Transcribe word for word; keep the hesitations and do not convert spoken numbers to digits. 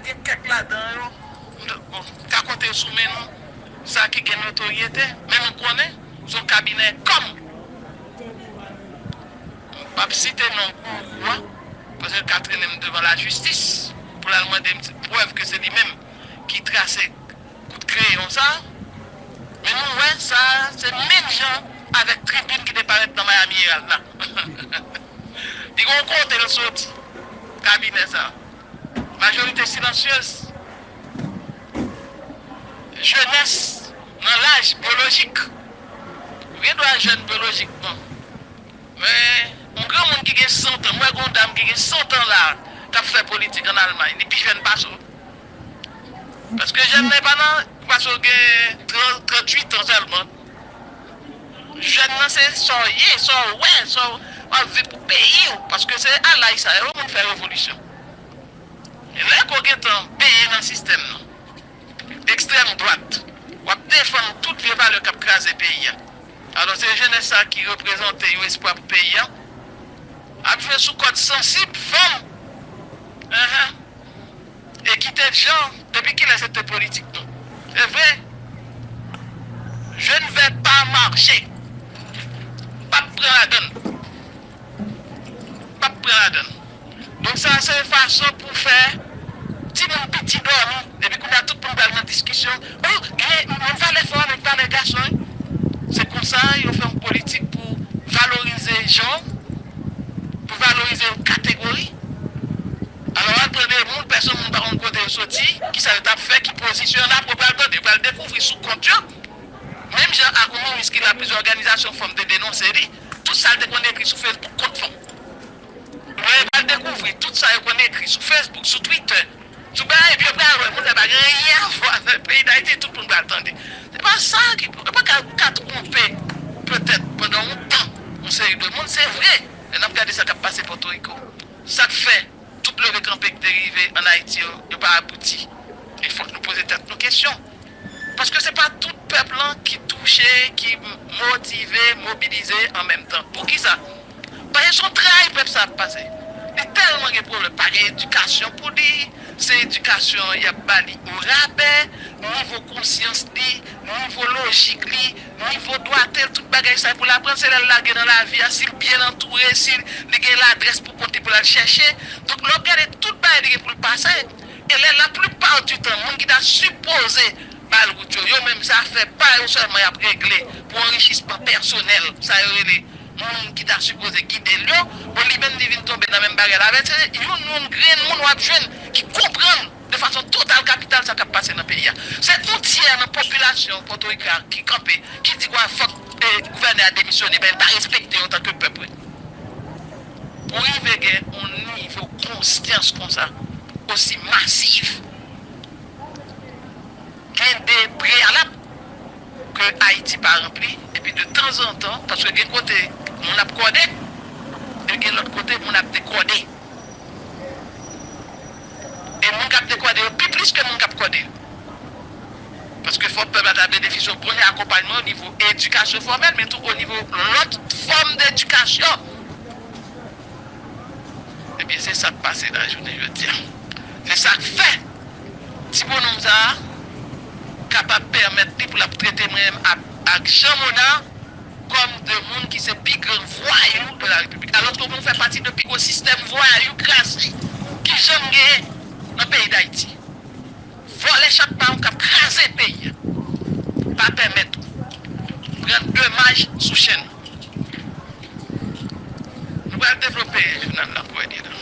Gen kèk ladan yo, bon, ka konte sou men nou, sa ki gen notoryete, men nou konnen se yon kabinè kòm. M p ap site non gourou a, paske l ka trennen m devan lajistis pou l al mande m prèv ke se li menm ki trase kout kreyon sa. Men nou wè sa, se menm jan avèk tribin ki te parèt nan Miami Herald la. Li gen yon kote l soti, kabinè sa. Majorite silansyez. Jenès nan laj byolojik. Ou gen dwa jèn byolojikman. Men, yon granmoun ki gen san tan, m wè gen yon dam ki gen san tan la, k ap fè politik ann Almay, li pi jèn pase w. Paske jèn nan pa nan, pase w gen trant, tranntuit an sèlman. Jèn nan se sa w ye, sa w wè, sa w ap viv pou peyi w. Paske se a laj sa yo moun fè revolisyon. E lè ke w gentan benyen nan sistèm nan, ekstrèm dwat, w ap defann tout vye valè k ap kraze peyi a. Alò, se jenès sa ki reprezante yon espwa pou peyi a, ap jwe sou kòd sansib fanm. Enhen. Ekite de jan, depi kilè se te politik nou? Se vre, je ne vais pas marcher. M p ap pran ladann. M p ap pran ladann. Donk sa se fason pou fè timoun piti dòmi. Epi kounye a tout moun pral nan diskisyon. Oh, gen yon valè fò avèk valè gason wi. Se konsa yo fè yon politik pou valorize jan, pou valorize yon kategori. Alò, w al pran de moun, pèsonn moun pa konn kote yo soti, kisa yo t ap fè, ki pozisyon y ann apre, w pral tande, w pral dekouvri sou kont yo. Menm jan ak yon minis ki la plizyè òganizasyon fanm te denonse li, tout sa l te konn ekri sou Facebook kont fanm. Mwen pral dekouvri tout sa yo konn ekri sou Facebook, sou Twitter, sou bagay, epi yo pral wè moun sa pa gen anyen a fè avèk peyi Dayiti, tout moun pral tande. Se pa sa ki, yo pa ka, ka twonpe petèt pandan yon tan yon seri de moun, se vre. Lè n ap gade sa k ap pase Pòtoriko, sa k fè tout leve kanpe ki te rive ann Ayiti yo, yo pa abouti. E fòk nou poze tèt nou kesyon. Paske se pa tout pèp lan ki touche, ki motive, mobilize an menm tan. Poukisa? Paske se yon tray pèp sa ap pase. Li tèlman gen pwoblèm, pa gen edikasyon pou li, se edikasyon y ap ba li orabè, nivo konsyans li, nivo lojik li, nivo dwate l, tout bagay sa pou l aprann, se lè l lage nan lavi a, si l byen antoure, si li gen ladrès pou kont li pou l al chèche. Donk, lè w ap gade tout bagay li gen pou l pase, e lè laplipa di tan, moun ki ta sipoze ba l wout yo, yo menm se afè pa yo sèlman y ap regle pou anrichisman pèsonèl, sa yo rele moun ki ta sipoze gide l yo, bon, li menm li vin tonbe nan menm bagay la avè l. Se youn, youn grenn moun w ap jwenn ki konprann de fason total kapital sa k ap pase nan peyi a. Se yon tyè nan popilasyon Pòtoriko a ki kanpe, ki di kwa fòk, eh, gouvènè a demisyone, ben, l pa respekte yo antanke pèp, wi. Pou rive gen yon nivo konsyans konsa, osi masif, gen de preyalab ke Ayiti pa ranpli, epi de tanzantan, paske gen kote moun ap kòde, e gen lòt kote moun ap dekòde. E moun k ap dekòde yo pi plis ke moun k ap kòde yo. Paske fòk pèp la ta benefisye yon bon akonpayman o nivo edikasyon fòmèl, men tou o nivo lòt fòm dedikasyon. Ebyen, se sa k pase la jounen jodi a. Se sa k fè ti bonòm sa a kapab pèmèt li pou l ap trete mwen menm ak, ak Jean Monard kòm de moun ki se pi gran vwayou de la Repiblik. Alòske ou menm ou fè pati de pi gwo sistèm vwayou krasi ki janm genyen nan peyi Dayiti. Vòlè chak pa w k ap kraze peyi a. Pa pèmèt ou pran domaj sou chenn. Nou pral devlope jounal la pou wè li la.